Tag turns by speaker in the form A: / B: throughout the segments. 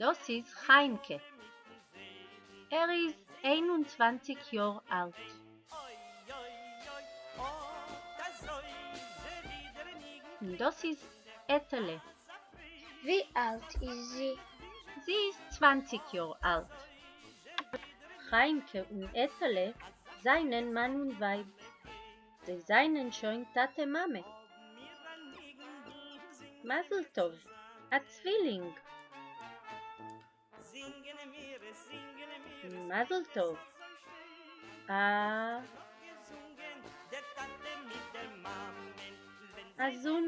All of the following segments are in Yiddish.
A: דאָס איז חיימקע. ער איז 21 יאָר אַלט. און דאָס איז עטעלע.
B: ווי אַלט איז זי?
A: זי איז 20 יאָר אַלט. חיימקע און עטעלע זײַנען מאַן און ווײַב. זיי זײַנען שוין טאַטע-מאַמע. מזל-טובֿ, אַ צווילינג! מזל-טובֿ, אַ אַ זון!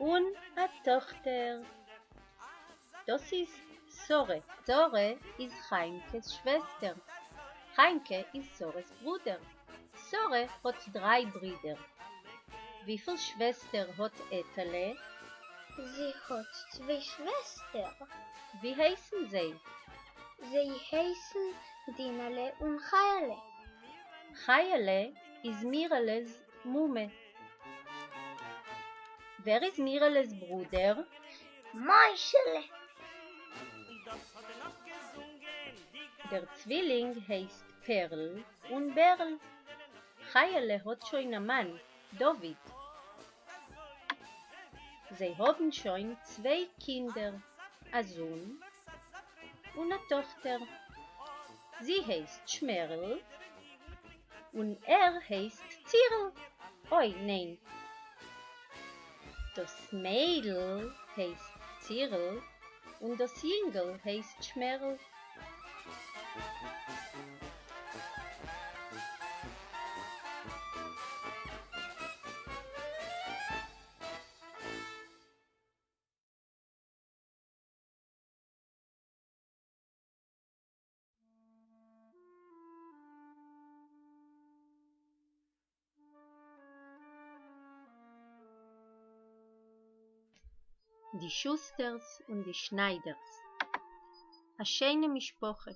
A: און אַ טאָכטער! דאָס איז שׂרה. שׂרה איז חיימקעס שוועסטער. חיימקע איז שׂרהס ברודער. שׂרה האָט דרײַ ברידער. וויפֿל שוועסטער האָט עטעלע?
B: זי האָט צוויי שוועסטער.
A: ווי הייסן זיי?
B: זיי הייסן דינהלע און חיהלע.
A: חיהלע איז מירעלעס מומע. ווער איז מירעלעס ברודער?
B: משהלע.
A: דער צווילינג הייסט פּערל און בערל. חיהלע האָט שוין אַ מאַן, דוד. זיי האָבן שוין צוויי קינדער, אַ זון און אַ טאָכטער. זי הייסט שמערל און ער הייסט צירל. אוי, ניין! דאָס מיידל הייסט צירל און דאָס ייִנגל הייסט שמערל. די שוסטערס און די שנײַדערס. אַ שיינע משפּחה.